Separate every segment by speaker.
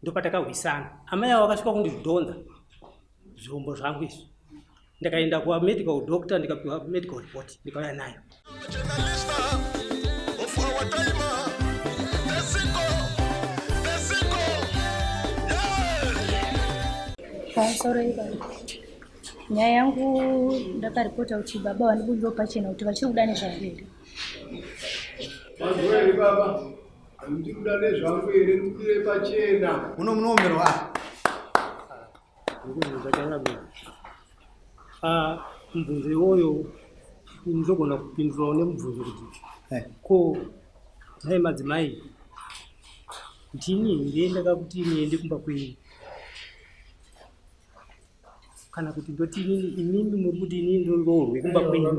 Speaker 1: Ndopatakahwisana. Amai avo vakasvika kundidhonza zvombo zvangu izvi. Ndakaenda kumedical doctor ndikapiwa medical report ndikauya nayo.
Speaker 2: Pamusoro baba. Nyaya yangu ndakaripota kuti baba vandibudirwa pachena kuti vachiri kuda nezvangu here.
Speaker 3: Manzwa here baba? Ndiri kuda nezvangu here ndibudire pachena.
Speaker 4: Muno munoomerwa ah.
Speaker 1: Ah, mubvunzo iwoyo ndogona kupindurawo nemubvunzo kuti eh. ko nhai madzimai ndini here ndakakuti niende kumba kwenyu kana kuti ndoti inini imimi muri kuti inini ndoroorwe kumba kwenyu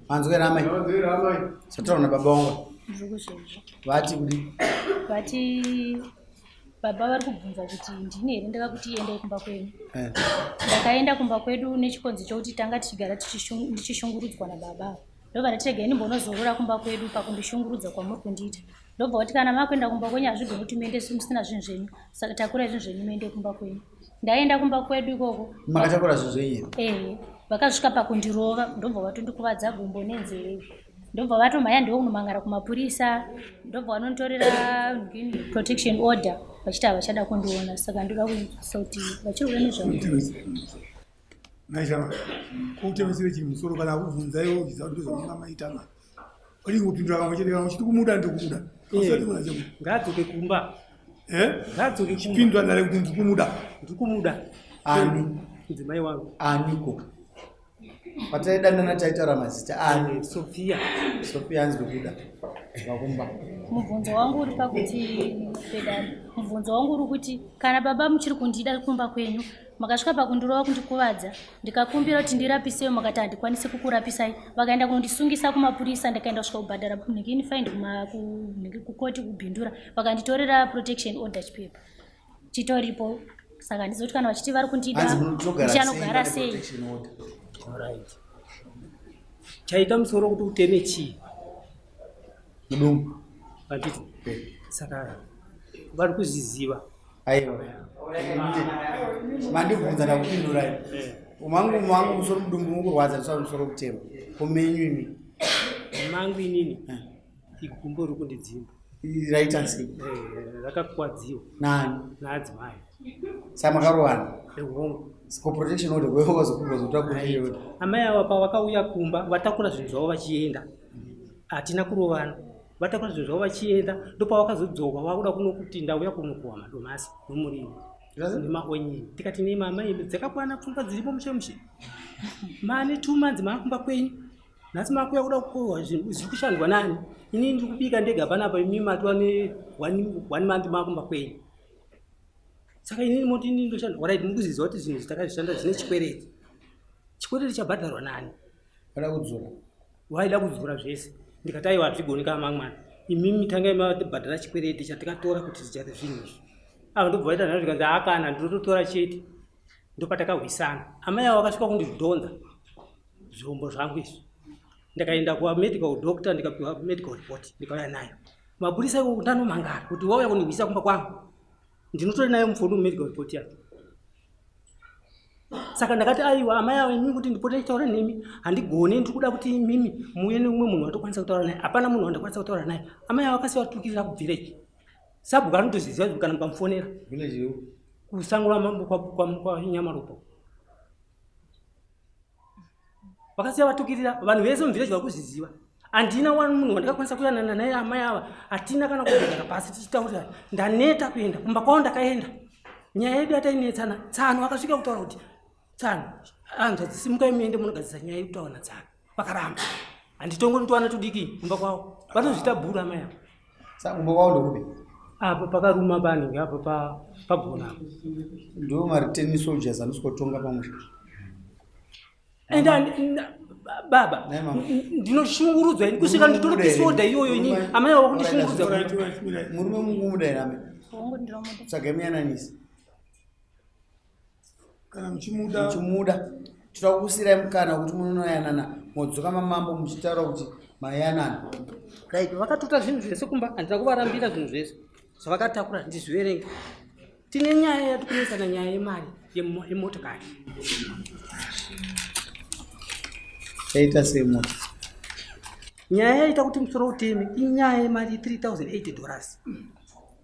Speaker 4: Manzwera amai. Sataura nababa vangu. Vati kudi?
Speaker 2: Vati baba vari kubvunza kuti ndini here ndakakuti endai kumba kwenyu. Eh. Ndakaenda kumba kwedu nechikonzi chokuti tanga tichigara ndichishungurudzwa nababa. Ndobva ndati regai ndimbonozorora kumba kwedu pakundishungurudza kwamuri kundiita. Ndobva kuti kana makuenda kumba kwenyu hazvigoni kuti muende musina zvinhu zvenyu. Saka takurai zvinhu zvenyu muende kumba kwenyu. Ndaenda kumba kwedu ikoko.
Speaker 4: Makatakura zvinhu zvenyu?
Speaker 2: Ehe. Vakasvika pakundirova ndobva vatondikuvadza gumbo nenzeve. Ndobva vatomhanya ndiwo kunomangara kumapurisa. Ndobva vanonditorera protection order vachiti havachada kundiona saka ndoda kuisa kuti vachiri kuda nezvangu.
Speaker 3: Naishama, kutemesere chiri musoro kana akubvunza iwe uchiziva kuti ndozvamunga maita ma. Uri kupindura kamwe chete kana uchiti kumuda ndikumuda. Usati kuna chekuda.
Speaker 1: Ngaadzoke kumba.
Speaker 3: Eh?
Speaker 1: Ngaadzoke kumba.
Speaker 3: Chipindura ndare kuti ndikumuda.
Speaker 1: Ndikumuda.
Speaker 4: Ani?
Speaker 1: Mudzimai wangu.
Speaker 4: Aniko? Pataidanana taitaura mazita ani?
Speaker 1: Eh, Sofia.
Speaker 4: Sofia anzi kubuda. Vakumba.
Speaker 2: Mubvunzo wangu uri pakuti pedani. Mubvunzo wangu uri kuti kana baba muchiri kundida kumba kwenyu Makasvika pakundirova kundikuvadza ndikakumbira kuti ndirapisei makati handikwanisi kukurapisai vakaenda kunondisungisa kumapurisa ndikaenda kusvika kubhadhara nhingini find kukoti kubhindura vakanditorera protection order chipepa chitoripo saka handizivi kuti kana vachiti vari kundida ndichanogara sei
Speaker 1: chaita musoro kuti uteme chii
Speaker 4: mudumbu
Speaker 1: handiti saka vari kuzviziva
Speaker 4: aiwa mandibvunza ndakupindurai eh. mangu mangu musoro mudumbu mukurwadza ndisva musoro kutema kumenyu imi
Speaker 1: mangu inini eh. igumbo riri kundidzimba
Speaker 4: raita sei
Speaker 1: eh, rakakuwadziwa
Speaker 4: nani
Speaker 1: naadzimai
Speaker 4: sa makarowana
Speaker 1: hongu
Speaker 4: ko protection order kwewazokuzotakura
Speaker 1: amai ava pavakauya kumba vatakura zvinhu zvavo vachienda hatina kurovana vatakura zvinhu zvavo vachienda ndopavakazodzoka vakuda kuno kuti ndauya kunokuwa madomasi nomuriwo nemaonyeni tikati nei mama imi dzakakwana pfungwa dziripo mushe mushe mane two months maakumba kwenyu nhasi makuya kuda kukohwa zvinhu zviri kushandwa nani ini ndiri kubika ndega panapa imi matwa ne one month maakumba kwenyu saka inini moti inini ndoshandwa right mukuziziva kuti zvinhu zvitakazvishanda zvine chikwereti chikwereti chabhadharwa nani
Speaker 4: Vada kudzura.
Speaker 1: Waida kudzura zvese. Ndikati aiwa hazvigoni kama mwana. Imimi tangai mabhadhara chikwereti chatikatora kuti tichate zvinhu izvi. Ava ndobva vaita nharo zvikanzi akana ndinototora chete. Ndopatakahwisana. Amai avo vakasvika kundidhonza zvombo zvangu izvi. Ndakaenda kumedical doctor ndikapiwa medical report ndikauya nayo. Mapurisa iwo ndanomangara kuti wauya kundihwisa kumba kwangu. Ndinotori nayo mufoni medical report yake. Saka ndakati aiwa amai avo imimi kuti ndipote ndichitaura nemi handigoni ndiri kuda kuti imimi muuye neumwe munhu watokwanisa kutaura naye hapana munhu wandakwanisa kutaura naye amai avo vakasiya vatukirira kubvira ichi sabhuku anotozviziva kuti kana mukamufonera kusango ramambo kwanyamaropa vakasiya vatukirira vanhu vese muvillage vari kuzviziva handina wani munhu wandakakwanisa kuyanana naye amai ava hatina kana kugara pasi tichitaurira ndaneta kuenda kumba kwavo ndakaenda nyaya yedu yatainetsana tsano akasvika kutaura kuti tsano anzwa dzisimukai muende munogadzisa nyaya yekutaura natsano vakaramba handitongo nitwana tudiki kumba kwavo vanozviita bhuru amai ava
Speaker 4: Saka kumba kwavo ndokupi?
Speaker 1: Apa pakaruma panenge apa pagona apa.
Speaker 4: Ndiwo mariteni soldiers anosikotonga pamusha.
Speaker 1: And baba ndinoshungurudzwa ini kusvika nditore disorder iyoyo ini amai ava kundishungurudza.
Speaker 4: Murume mukumuda here amai? Tsvagai muyananisi.
Speaker 3: Kana muchimuda.
Speaker 4: Muchimuda. Tinoda kukusiirai mukana wekuti munonoyanana. Modzoka mamambo muchitaura kuti mayanana.
Speaker 1: Right, vakatuta zvinhu zvese kumba, handina kuvarambira zvinhu zvese zvavakatakura ndizviverenge. Tine nyaya yatikunetsana, nyaya yemari yemotokari.
Speaker 4: Yaita sei mota?
Speaker 1: Nyaya yaita kuti musoro uteme inyaya yemari 3080 dollars.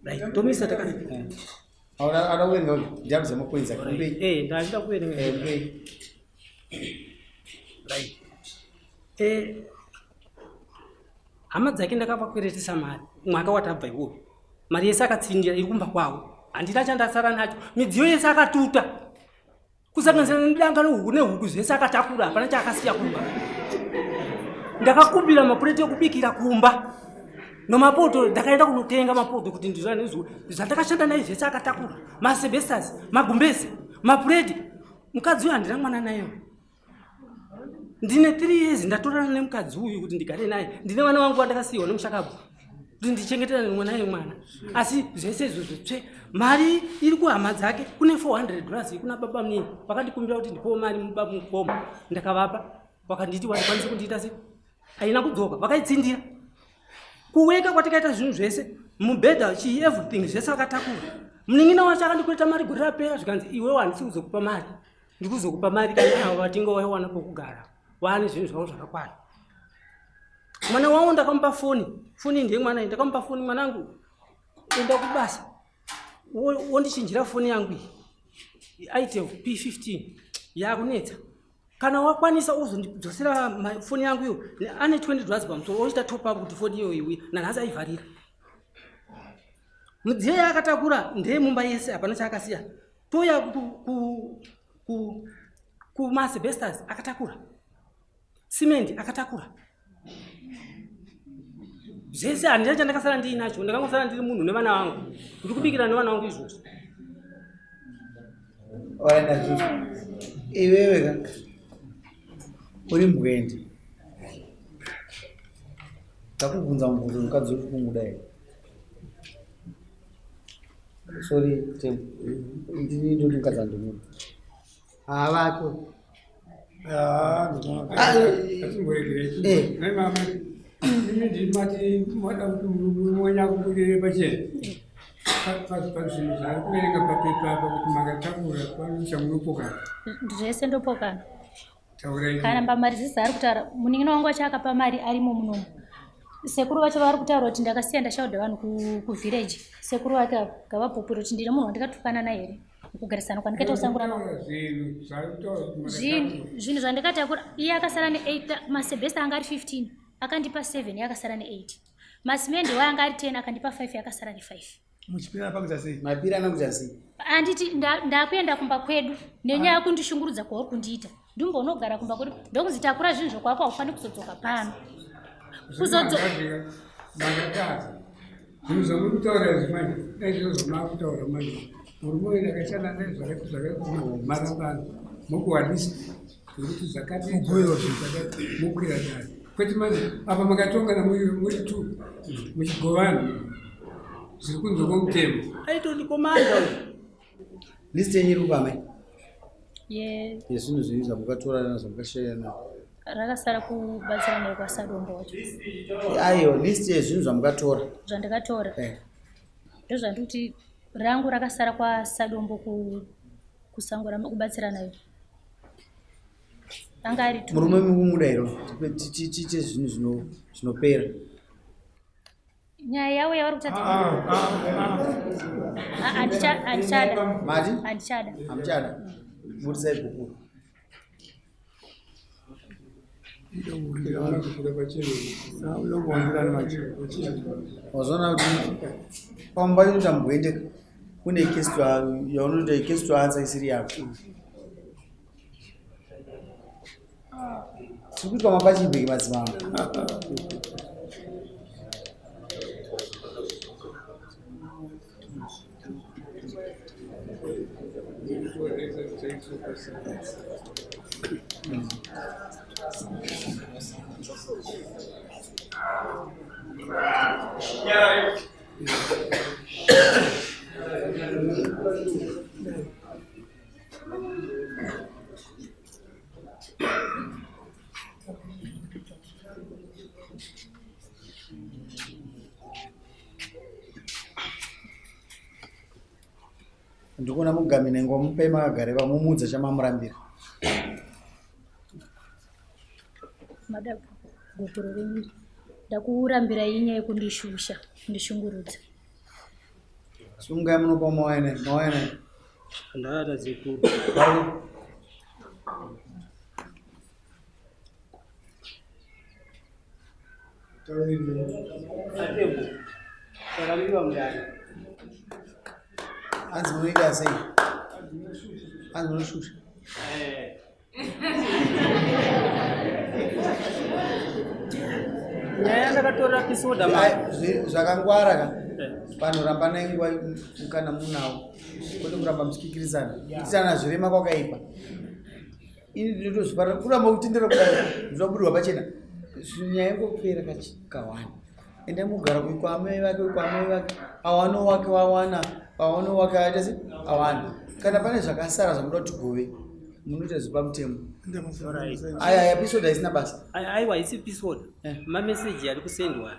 Speaker 1: Right, tomisa taka.
Speaker 4: Ada kuverenga ndiabuza mapoints ake. Mbei.
Speaker 1: Eh, ndachida kuverenga.
Speaker 4: Eh, mbei.
Speaker 1: Right. Eh, hama dzake ndakavakweretesa mari mwaka watabva iwoyo. Mari yese akatsindira iri kumba kwavo. Handina chandasara nacho. Midziyo yese akatuta. Kusanganisira nedanga rehuku nehuku zvese akatakura, hapana chaakasiya kumba. Ndakakumbira mapureti ekubikira kumba nomapoto, ndakaenda kunotenga mapoto kuti ndizvanizwe zvandakashanda naye zvese akatakura, masebestas, magumbezi, mapureti. Mukadzi uyu handina mwana nayewo. Ndine 3 years ndatorana nemukadzi uyu kuti ndigare naye. Ndine vana vangu vandakasiyiwa nemushakabvu kuti ndichengeterane mwana naye mwana, asi zvese izvozvo tsve. Mari iri kuhama dzake kune 400 dollars kuna baba munini, vakandikumbira kuti ndipowo mari mukoma, ndakavapa. Vakanditi vandikwanise kundiita se haina kudzoka, vakaitsindira. Kuweka kwatakaita zvinhu zvese, mubhedha, chii, everything zvese vakatakura. Munin'ina wacho akandikweta mari gore rapera, zvikanzi iwewo handisi kuzokupa mari, ndikuzokupa mari kana avo vatinge waiwana pokugara waane zvinhu zvavo zvakakwana. Mwana wavo ndakamupa foni, foni ndiye mwana, ndakamupa foni, mwanangu enda kubasa wondichinjira foni yangu iyi itel P15 yakunetsa, kana wakwanisa uzondidzosera foni yangu iyo ane 20 dollars pamusoro, oita top up kuti foni iyo iwe. Nanhasi aivharira. Midziyo yaakatakura ndeyemumba yese, hapana chaakasiya. Touya kumasebesters, akatakura simendi, akatakura zvese. Handina chandakasara ndiinacho, ndakangosara ndiri munhu nevana vangu, ndiri kubikira nevana vangu izvozvo.
Speaker 4: Waenda zvizvo. Iwewe ka uri mbwende. Ndakubvunza mubvunzo, mukadzi uri kumuda here? Sorry, Tem. Ndini ndoti mukadzi andimuda. Haavako.
Speaker 3: Atimboregerei mama, imi ndimati mada kuti munya kubudire pachena pazvinhu zvaari kuverenga papepa apa kuti makatakura pano chamunopokana.
Speaker 2: Zvese ndopokana.
Speaker 3: Taurai.
Speaker 2: Kana pamari dzese ari kutaura, munin'ina wangu wacho akapa mari arimo munomu. Sekuru vacho vari kutaura kuti ndakasiya ndashaudha vanhu kuvillage. Sekuru vake ava ngavapupure kuti ndine munhu wandikatukana naye here mukugarisana kwandikaita kusangura mama.
Speaker 3: Zvinhu zvaari kutaura kuti
Speaker 2: Zvinhu
Speaker 3: makatakura.
Speaker 2: Zvinhu zvandikatakura, iye akasara ne8. Masebhesta anga ari 15, akandipa 7, akasara ne8. Masimende waye anga ari 10, akandipa 5, akasara ne5.
Speaker 3: Muchipirana pakuita sei?
Speaker 4: Mapira anokuita sei?
Speaker 2: Handiti ndakuenda kumba kwedu nenyaya yekundishungurudza kwauri kundiita, ndimbonogara kumba kwedu, ndokunzi takura zvinhu zvokwako, haufaniri kuzodzoka pano.
Speaker 3: Makatadza zvinhu zvamuri kutaura izvi manje, dai zviro zvamaakutaura manje, murume uyu ndakashanda naye zvakati zvakati, marambano mokuwanisa zvekuti zvakati zvakati, mokwira dare, kwete manje apa makatongana muri two muchigovana zviri kunze kwomutemo.
Speaker 1: Aitondikomanda uyu.
Speaker 4: List yenyu iri kupa amai?
Speaker 2: Ye?
Speaker 4: Yezvinhu zvenyu zvamukatorana, zvamukashayana.
Speaker 2: Rakasara kubatsira naye kwasadombo wacho.
Speaker 4: Aiwa, list yezvinhu zvamukatora.
Speaker 2: Zvandikatora?
Speaker 4: Eh.
Speaker 2: Ndozvandikuti rangu rakasara kwasadombo kusango kubatsira nayo anga ari two.
Speaker 4: Murume mukumuda here? Tiite zvinhu zvinopera.
Speaker 2: Nyaya yavo yavari kutadza. Ah, handichada.
Speaker 4: Mati?
Speaker 2: Handichada.
Speaker 4: Hamuchada? Burisai bhuku. Wazoona kuti pamwe pacho kuita mbwende kune case yaunoita, case to answer isiri yako. Tiri kuitwa mapachibheki, madzimambo. Ndikuona mugamine ngomupe makagare vamumudza chamamurambira.
Speaker 2: Mada gupuro renyu ndakurambirai inyaya yekundishusha kundishungurudza.
Speaker 4: Sungai munopa mawaina mawaina.
Speaker 1: Ndakata sekuru.
Speaker 4: Hanzi munoita sei? Hanzi munoshusha.
Speaker 1: Nyaya yandakatorera pisoda
Speaker 4: zvakangwara ka vanhu rambanai nguva mukana munawo kwete kuramba muchikikirisana kuitirana zvirema kwakaipa ini ndinotozvifarira kuramba kutendera kudai zvabudirwa pachena nyaya ingopera kawani ende mugara kuikwamai vake kuikwamai vake awano wake wawana awano wake aita se awana kana pane zvakasara zvamunoda kuti tigove munoita zvepamutemo aya aya pisoda isina basa
Speaker 1: aiwa haisi pisoda eh. mameseji ari kusendwa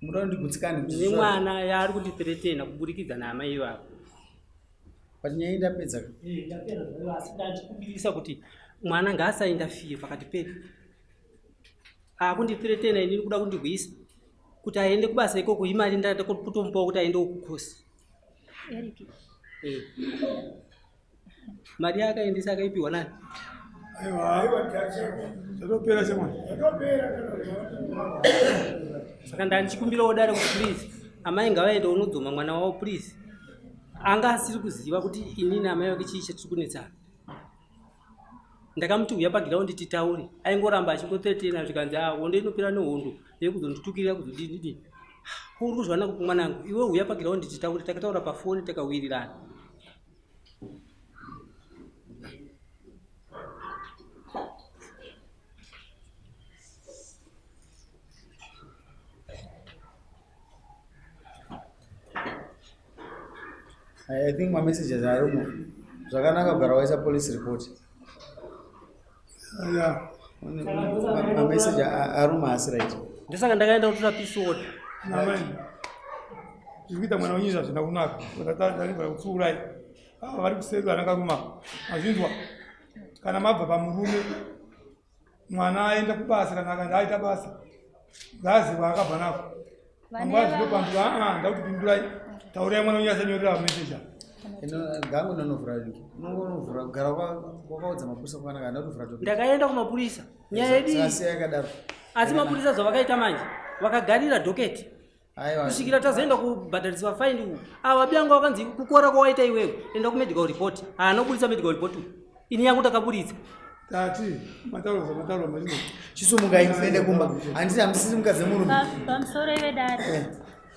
Speaker 4: munoda kundigutsikani
Speaker 1: nemwana yaari kundithretena kuburikidza naamai ivavo
Speaker 4: but nyaya indapedza ka
Speaker 1: eh, ndapedza zvayo asi ndachikumbirisa kuti mwana ngaasaenda fiye pakati pedu akundithretena inini kuda kundirwisa kuti aende kubasa ikoko imari ndakutomupawo kuti aende kukosi eh. Mari yaakaendesa akaipiwa nani?
Speaker 3: Zvatopera shamwari.
Speaker 1: Saka ndandichikumbirawo dare kuti please amai ngavaende unodzoma mwana wavo please. Anga asiri kuziva kuti inini amai vake chii chatiri kunetsana. Ndakamuti uya pagiraundi titaure aingoramba achingotetena zvikanzi ah hondo inopera nehondo yekuzonditukirira kuzodini ko uri kuzviwana kupi mwanangu iwe uya pagiraundi titaure takataura pafoni takawirirana.
Speaker 4: I think mamessages arimo zvakanaka kugara waisa police report mameseji aruma haasi right
Speaker 1: ndosaka ndakaenda kutora peace order
Speaker 3: namai zviri kuita mwana wenyu zvazvina kunaka ndaiva kupfuurai ava vari kuseri vana karuma mazvinzwa kana mabva pamurume mwana aenda kubasa kana akaenda aita basa ngaaziva akabva nako mangwana zvinopandura aa ndakuti pindurai taurai mwana wenyu asanyorera meseji
Speaker 4: gangu ndonovhura unongonovhura kugara wakaudza mapurisa kwakanaka ndakutovhura
Speaker 1: ndakaenda kumapurisa nyaya yedu
Speaker 4: asiya yakadaro
Speaker 1: asi mapurisa zvavakaita manje vakagarira dhoketi kusvikira tazoenda kubhadhariswa faini uku ava biyangu vakanzi kukora kwawaita iwewe enda kumedical report haana kuburitsa medical report uku ini yangu takaburitsa
Speaker 3: tati matauro zvamatauro mazvino
Speaker 4: chisumukai muende kumba handiti hamusisi mukadzi murume
Speaker 2: pamusoro ivedare eh.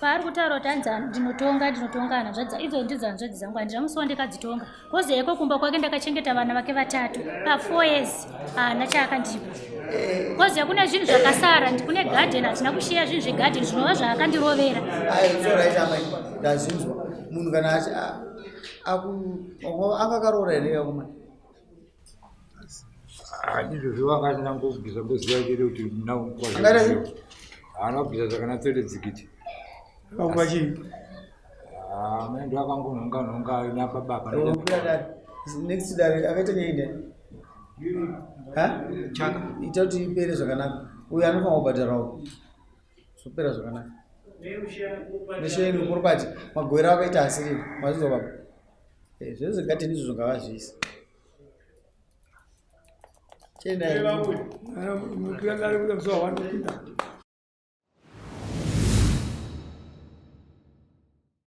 Speaker 2: Paari kutaura kuti hanzi ndinotonga ndinotonga hanzvadzi idzo ndidzo hanzvadzi dzangu handina musi wandikadzitonga kozi eko kumba kwake ndakachengeta vana vake vatatu pa4 years haana chaakandipa kozi kune zvinhu zvakasara kune garden hatina kushiya zvinhu zvegarden zvinova zvaakandirovera
Speaker 4: ndazvinzwa munhu kana akakaroora here yakomana
Speaker 5: Izvozvo vanga asina kubvisa ngoziva chete kuti haana kubvisa zvakanatsoite dzikiti.
Speaker 3: Vakuva chii?
Speaker 5: Mai ndo akangonhonga nhonga nababa.
Speaker 4: Next dare akaita nyaya ndani? Ha?
Speaker 1: Chaka.
Speaker 4: Ita kuti ipere zvakanaka. Uyu anofanira kubhadharawo. Zvopera zvakanaka. Nesheni property magoero akaita asiri mazvinzwa baba. Eh, zvese zvegadheni izvozvo ngavazviise. Chiendai.
Speaker 3: Mukwira dare kuda musi wa 1 kupinda.